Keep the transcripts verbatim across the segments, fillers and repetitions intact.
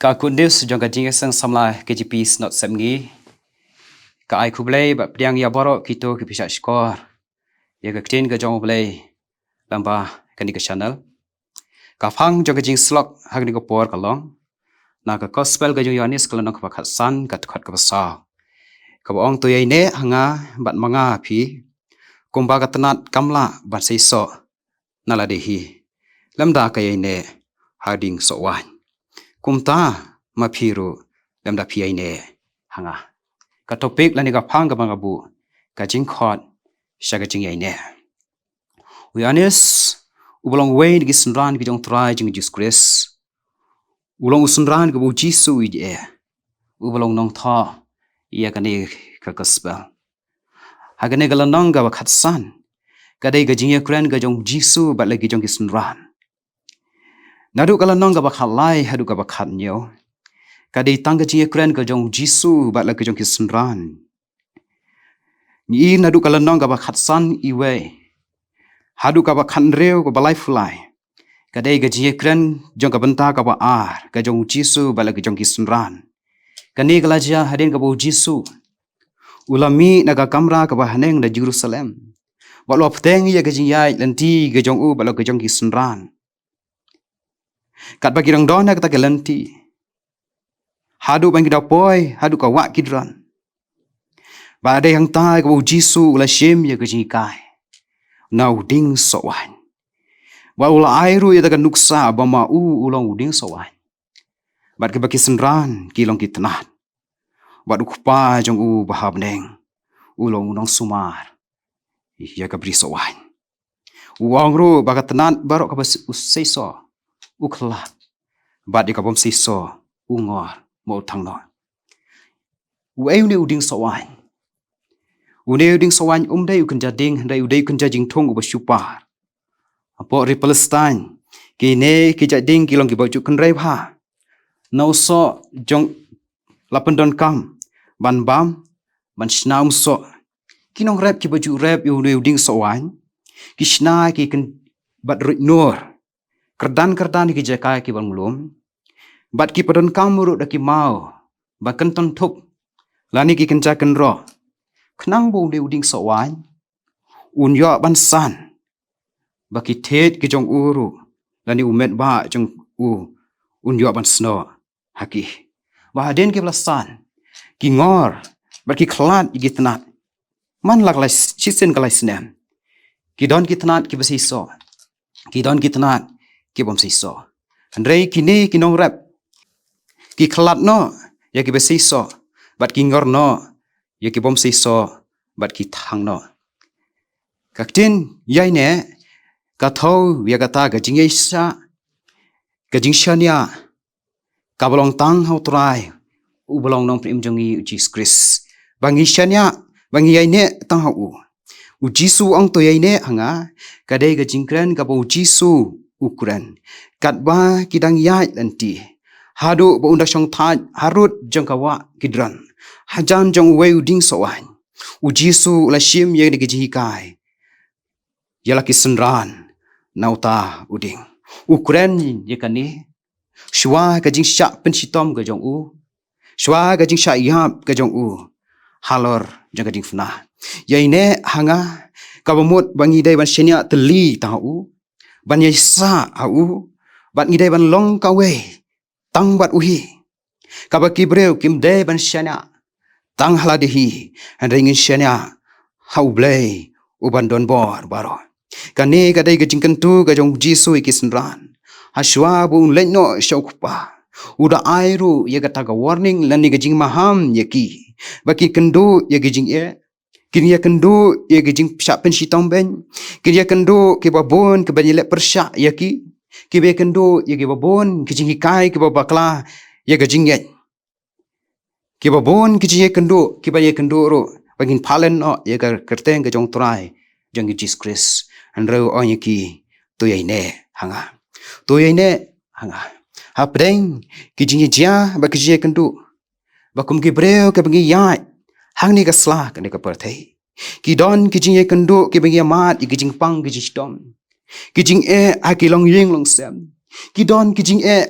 Ka Good News jong ka Jingïaseng Samla K J P Synod Sepngi ka ai khublei bad pdiang ïa baroh kito ki pisa shkor ïa ka ktien ka jong U Blei lyngba kane ka channel. Ka phang jong ka jingïasyllok ha kane ka por ka long na ka Gospel ka jong u Ïoannis ka lynnong kaba khatsan ka dkhot kaba saw, kaba ong, "To ïaineh ha nga bad ma nga ha phi, kumba ka tnat kam lah ban seisoh na lade hi lymda ka ïaineh ha u dieng soh waiñ, kumta ma phi ruh lymda phi ïaineh ha nga." Ka topic lane ka phang kaba nga buh, ka jingkhot sha ka jingïaineh. U Ïoannis uba long uwei na ki synran ki jong U Trai jong ngi Jisu Khrist, u long u synran kaba U Jisu u ïeit, uba long nongthoh ïa kane ka Gospel. Ha kane ka lynnong kaba khatsan ka dei ka jingïakren ka jong U Jisu bad la ki jong ki synran. Naduh ka lynnong kaba khatlai haduh kaba khathynñiew ka dei tang ka jingïakren ka jong U Jisu bad la ki jong ki synran. Ngi i naduh ka lynnong kaba khatsan iwei haduh kaba khathynriew kaba laiphew lai ka dei ka jingïakren jong ka bynta kaba ar ka jong U Jisu bad la ki jong ki synran. Kane ka la jia hadien kaba U Jisu u la mih na ka kamra kaba haneng na Jerusalem bad u la pteng ïa ka jingïaid lynti ka jong u bad la ka jong ki synran. Katba ki dang don ha kata ka lynti, haduh ban ki da poi haduh ka wah kidron, ba dei hangta kaba U Jisu u la shim ïa ka jinghikai na u dieng soh waiñ, bad u la ai ruh ïa kata ka nuksa ba ma u u long u dieng soh waiñ, bad kiba ki synran ki long ki tnat, bad U Kpa jong u ba ha bneng u long u nongsumar ïa ka bri soh waiñ. U ong ruh ba ka tnat baroh kaba s-, u seisoh u khlad, bad ïa ka bym seisoh u ngor, mo u thang noh. Uei une u dieng soh waiñ? Une u dieng soh waiñ um dei u kynja dieng, hynrei u dei u kynja jingthung uba shu par. Hapoh ri Palestine, kine ki jait dieng ki long kiba ju kynrei bha. Na u soh jong la pyndonkam ban bam, ban shna um soh. Ki nongrep kiba ju rep ïa une u dieng soh waiñ ki shna ki kyn-, bad ruid nur kyrdan kyrdan ïa ki jaka ki ban mlum, bad ki pyndonkam ruh da ki maw ba kynton thup lane ki kynja kynroh, khnang ba une u dieng soh waiñ un ïoh ban san, ba ki thied ki jong u ruh lane u met ba jong u un ïoh ban snoh ha ki. Ba hadien kiba la san, ki ngor bad ki khlad ïa ki tnat. Man la ka lai s-, shisien ka lai snem, ki don ki tnat kiba seisoh, ki don ki tnat ki bym seisoh. Hynrei kine ki nongrep ki khlad noh ïa kiba seisoh, bad ki ngor noh ïa ki bym seisoh, bad ki thang noh. Ka ktien ïaineh ka thew ïa kata ka jingïaishah, ka jingshaniah kaba long tang ha U Trai uba long Nongpynim jong ngi U Jisu Khrist. Ba ngi shaniah, ba ngi ïaineh tang ha u. U Jisu u ong to ïaineh ha nga, ka dei ka jingkren kaba U Jisu u kren katba ki dang ïaid lynti, haduh ba un da shongthait harud jong ka wah Kidron, hajan jong uwei u dieng soh waiñ. U Jisu u la shim ïa kane ka jinghikai ïa la ki synran na uta u dieng. U kren ïa kane shuwa ka jingshah pynshitom ka jong u, shuwa ka jingshah ïap ka jong u halor jong ka jingfna. Ïaineh ha nga kaba mut ba ngi dei ban shaniah tylli tang ha u, ban ïaishah ha u, bad ngi dei ban long kawei tang bad u hi. Kaba ki briew kim dei ban shaniah tang ha lade hi, hynrei ngin shaniah ha U Blei uban don bor baroh. Kane ka dei ka jingkyntu ka jong U Jisu ïa ki synran. Hashuwa ba un leit noh sha U Kpa, u da ai ruh ïa kata ka warning lane ka jingmaham ïa ki, ba kin kynduh ïa ki jingeh, kin ïakynduh ïa ki jingpyrshah pynshitom beiñ, kin ïakynduh kiba bun kiba ïaleh pyrshah ïa ki, kiba ïakynduh ïa kiba bun ki jinghikai kiba bakla ïa ka jingngeit. Kiba bun ki jingïakynduh kiba ïakynduh ruh ba ngin palen noh ïa ka kyrteng ka jong U Trai jong ngi Jisu Khrist. Hynrei u ong ïa ki, to ïaineh ha nga, to ïaineh ha nga. Hapdeng ki jingïajia bad ki jingïakynduh, ba kum ki briew kiba ngi ïaid hangne ka sla kane ka pyrthei, ki don ki jingïakynduh kiba ngi ïamad ïa ki jingpang ki jingshitom, ki jingeh ha ki longïing longsem. Ki don ki jingeh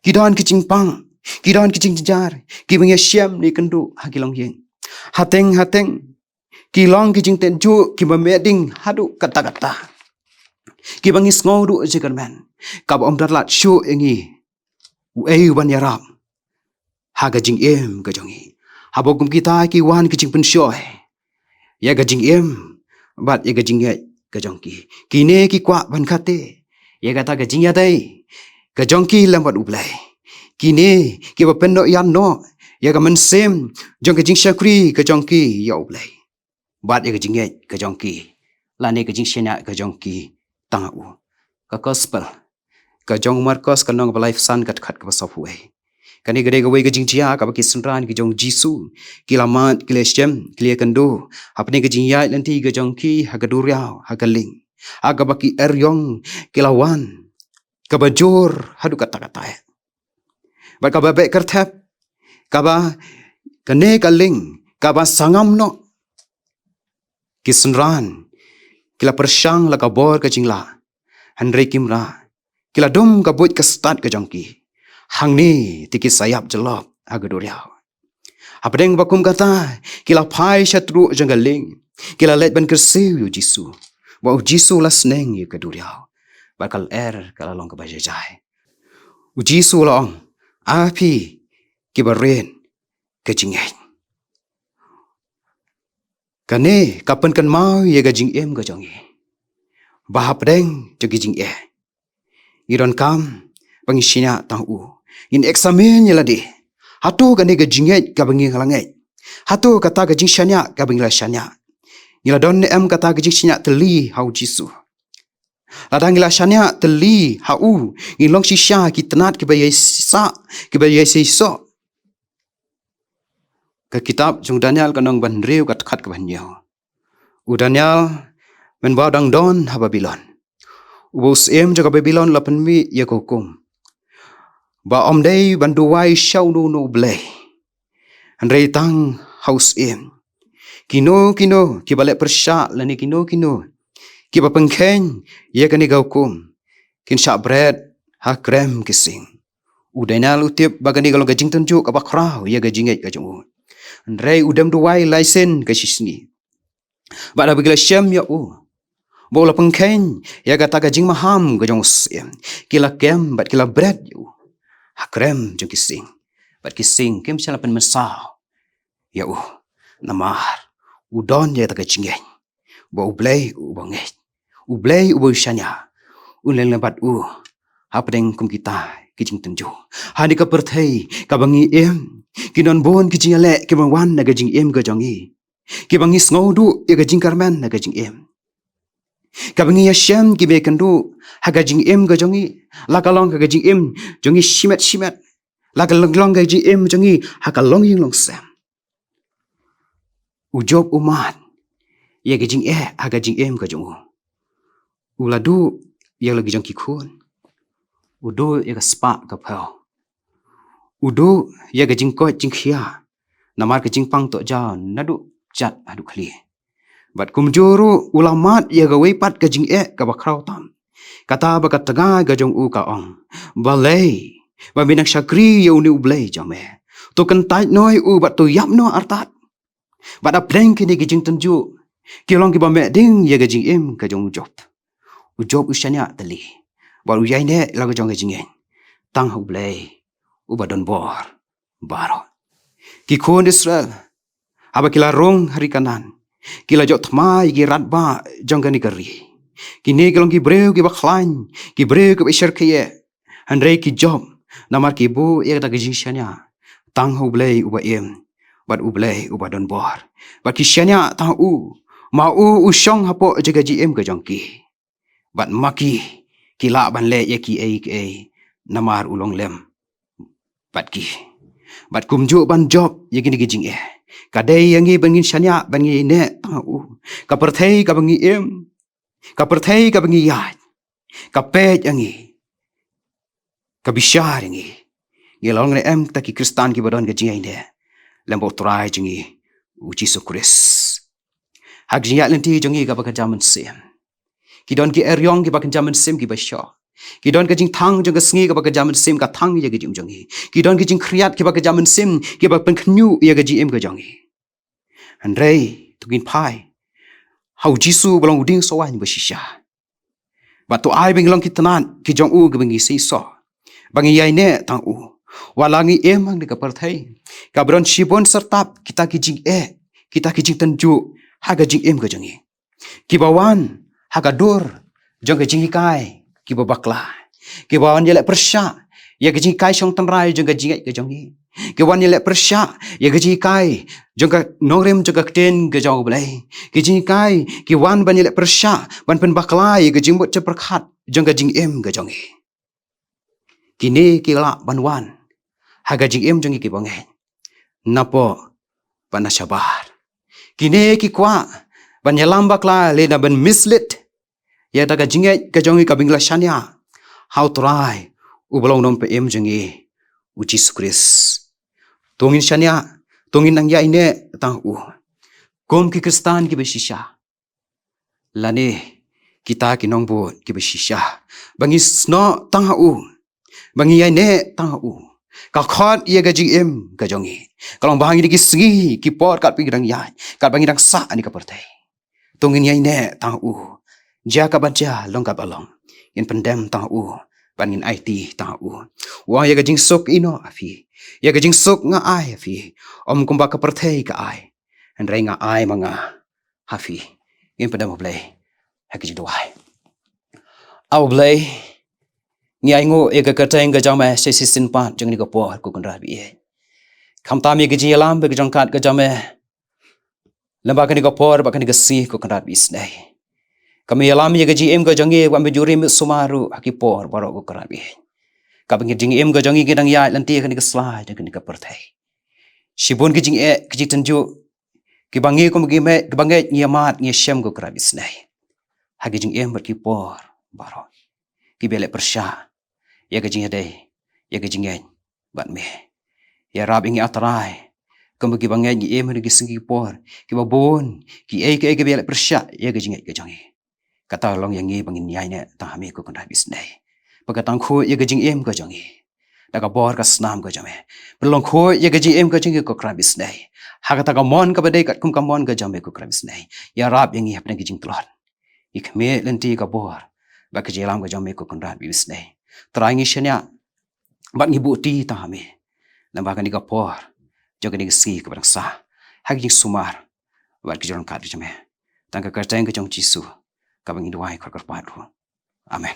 Ki don ki jingpang, ki don ki jingjynjar, ki ba ngi ïashem ne kynduh ha ki longïing. Hateng hateng ki long ki jingtynjuh ki ba meh ding haduh katta katta, ki ba ngi sngew duh jingkyrmen, kaba ym da lad shuh ïa ngi uei u ban ïarap ha ka jingim ka jong ngi. Haba kum kita ki wan ki jingpynshoi ïa ka jingim bad ïa ka jingngeit ka jong ki, kine ki kwah ban khate ïa kata ka jingïadei ka jong ki lem bad U Blei. Kine ki ba pynnoh ïa noh ïa ka mynsiem jong ka jingshakri ka jong ki ïa U Blei bad ïa ka jingngeit ka jong ki, lane ka jingshaniah ka jong ki tang ha u. Ka gospel ka jong u Markos, ka lynnong ba laiphew san, ka dkhot kaba sawphew wei. Kane ka dei kawei ka jingjia kaba ki synran ki jong U Jisu ki la mad, ki la shem, ki la kynduh hapdeng ka jingïaid lynti ka jong ki ha ka duriaw, ha ka lieng, ha kaba ki eriong ki la wan kaba jur haduh katta katta. Bad kaba beh kyrthep, kaba kane ka lieng kaba sangam noh, ki synran ki la pyrshang la ka bor ka jinglah, hynrei kim rah. Ki la dum ka buit ka stad ka jong ki. Hangne te ki sa ïap jyllop ha ka duriaw. Hapdeng ba kum kata ki la phai sha tyrbuh jong ka lieng, ki la leit ban kyrsiew ïa U Jisu. Bad U Jisu u la sneng ïa ka duriaw, bad ka lyer ka la long kaba jai jai. U Jisu u la ong, "A phi ki ba rit ka jingngeit." Kane ka pynkynmaw ïa ka jingim ka jong ngi, ba hapdeng jong ki jingeh ngi donkam ba ngin shaniah tang ha u. Ngin examine ïa lade. Hato kane ka jingngeit kaba ngi la ngeit, hato kata ka jingshaniah kaba ngi la shaniah, ngi la don ne em kata ka jingshaniah tylli ha U Jisu? Lada ngi la shaniah tylli ha u, ngi long shisha ki tnat ki ba ïai sah, ki ba ïai seisoh. Ka kitab jong u Daniel, ka lynnong ba hynriew, ka dkhot kaba hynñiew. U Daniel, mynba u dang don ha Babilon, uba u syiem jong ka Babilon u la pynmih ïa ka hukum ba ym dei ban duwai sha uno uno u blei, hynrei tang ha u syiem. Kino kino ki ba leh pyrshah lane kino kino ki ba pynkheiñ ïa kane ka hukum, kin shah bret ha krem ki sing. U Daniel u tip ba kane ka long ka jingtynjuh kaba khraw ïa ka jingngeit ka jong u. Hynrei u dem duwai lai sien ka shi sngi. Bad haba ki la shem ïa u ba u la pynkheiñ ïa kata ka jingmaham ka jong u syiem, ki la kem bad ki la bret ïa u ha krem jong ki sing. Bad ki sing kim shym la pynmynsaw ïa u, namar u don ïa kata ka jingngeit ba U Blei uba ngeit, U Blei uba u shaniah, un leng lem bad u hapdeng kum kita ki jingtynjuh. Ha kane ka pyrthei kaba ngi im, ki don bun ki jingïaleh ki ba wan na ka jingim ka jong ngi, ki ba ngi sngew duh ïa ka jingkyrmen na ka jingim. Kaba ngi ïashem ki ba ïakynduh ha ka jingim ka jong ngi, la ka long ha ka jingim jong ngi shimet shimet, la ka long, long ka jingim jong ngi ha ka longïing longsem. U Job u mad ïa ka jingeh ha ka jingim ka jong u. U la duh ïa la ki jong ki khun, u duh ïa ka spah ka phew, u duh ïa ka jingkoit jingkhia namar ka jingpang tohjaw naduh kjat haduh khlieh. Bad kumjuh ruh u la mad ïa kawei pat ka jingeh kaba khraw tam. Kata ba ka tnga ka jong u ka ong, "Balei ba me nang shakri ïa une U Blei jong me? To kyntait noh ïa u bad to ïap noh artat." Bad hapdeng kine ki jingtynjuh, ki long ki ba meh ding ïa ka jingim ka jong u Job. U Job u shaniah tylli bad u ïaineh la ka jong ka jingngeit tang ha U Blei uba don bor baroh. Ki khun Israel, haba ki la rung ha ri Kanaan, ki la jop thma ïa ki radbah jong kane ka ri. Kine ki long ki briew ki ba khlaiñ, ki briew ki ba shyrkhei, hynrei ki jop namar ki buh ïa kata ka jingshaniah tang ha U Blei uba im bad U Blei uba don bor. Bad ki shaniah tang ha u, ma u u shong hapoh jaka jingim ka jong ki. Bad ma ki, ki lah ban leh ïa kiei kiei namar u long lem bad ki. Bad kumjuh ban jop ïa kine ki jingeh, ka dei ïa ngi ban ngin shaniah, ban ngin ïaineh tang ha u. Ka pyrthei kaba ngi im, ka pyrthei kaba ngi ïaid, ka peit ïa ngi, ka bishar ïa ngi. Ngi long ne em kita ki Khristan ki ba don ka jingïaineh lem bad U Trai jong ngi U Jisu Khrist? Ha ka jingïaid lynti jong ngi kaba kynja mynsiem, ki don ki eriong ki ba kynja mynsiem ki ba shoh. Ki don ka jingthang jong ka sngi kaba ka jingmynsiem ka thang ïa ka jingim jong ngi. Ki don ka jingkhriat kiba ka jingmynsiem kiba pynkhynñiuh ïa ka jingim ka jong ngi. Hynrei to ngin phai ha U Jisu ba long u dieng soh waiñ ba shisha. Bad to ai ba ngin long ki tnat ki jong u kiba ngi seisoh, ba ngin ïaineh tang u. Wat la ngi im ha kane ka pyrthei, kaba don shibun syrtap kita ki jingeh, kita ki jingtynjuh ha ka jingim ka jong ngi, kiba wan ha ka dur jong ka jinghikai kiba bakla, kiba wan ïaleh pyrshah ïa ka jinghikai shong tynrai jong ka jingngeit ka jong ngi, kiba wan ïaleh pyrshah ïa ka jinghikai jong ka nongrim jong ka ktien ka jong U Blei, ki jinghikai ki wan ban ïaleh pyrshah, ban pynbakla ïa ka jingmut jingpyrkhat jong ka jingim ka jong ngi. Kine ki lah ban wan ha ka jingim jong ngi kiba ngeit napoh bad na shabar. Kine ki kwah ban ïalam bakla lane ban mislead ïa kata ka jingngeit ka jong ngi kaba ngi la shaniah ha U Trai uba long u nongpynim jong ngi, U Jisu Khrist. To ngin shaniah, to ngin nang ïaineh tang u kum ki Khristan kiba shisha, lane kita ki nongbud kiba shisha, ba ngi snoh tang ha u, ba ngi ïaineh tang ha u. Ka khot ïa ka jingim ka jong ngi ka long ba ha kine ki sngi ki por katba ngi dang ïaid, katba ngi dang sah ha kane ka pyrthei, to ngin ïaineh tang ha u. Jia kaba jia, long kaba long, ngin pyndem tang ha u bad ngin aiti tang ha u. U ong, ïa ka jingsuk ïehnoh ha phi, ïa ka jingsuk nga ai ha phi, ym kumba ka pyrthei ka ai, hynrei nga ai ma nga ha phi. Ngin pyndem ha U Blei ha ka jingduwai. A U Blei, ngi ainguh ïa ka kyrteng ka jong me sha shisien pat jong kane ka por, ko Kynrad ba ïeit. Khamtam ïa ka jingïalam bad ka jingkat ka jong me lyngba kane ka por bad kane ka sngi, ko Kynrad ba isynei. Kaba me ïalam ïa ka jingim ka jong ngi, ba me ju rim sumar ruh ha ki por baroh, ko Kynrad ba ïeit, kaba ngi, jingim ka jong ngi ki dang ïaid lynti ha kane ka sla jong kane ka pyrthei. Shibun ki jingeh, ki jingtynjuh kiba ngi kum ki me, kiba ngeit ngi ïamad ngi ïashem, ko Kynrad ba isynei, ha ki jingim bad ki por baroh, kiba ïaleh pyrshah ïa ka jingïadei, ïa ka jingngeit bad me. Ïarap ïa ngi, A Trai, kumba kiba ngeit ngi im ha kine ki sngi ki por kiba bun, kiei kiei kiba ïaleh pyrshah ïa ka jingngeit ka jong ngi. Kata long ïa ngi ba ngin ïaineh tang ha me, ko Kynrad ba isynei. Ba ka tang khuid ïa ka jingim ka jong ngi da ka bor ka snam ka jong me. Pynlong khuid ïa ka jingim ka jong ngi, ko Kynrad ba isynei, ha kata ka mon kaba dei katkum ka mon ka jong me, ko Kynrad ba isynei. Ïarap ïa ngi hapdeng ki jingtlot, ngi khmih lynti ka bor bad ka jingïalam ka jong me, ko Kynrad ba isynei. Trai, ngi shaniah bad ngi buh kti tang ha me lyngba kane ka por jong kane ka sngi kaba dang sah, ha ka jingsumar bad ka jingrangkat ka jong me. Tang ha ka kyrteng ka jong U Jisu kaba ngi duwai khot kyrpad ruh. Amen.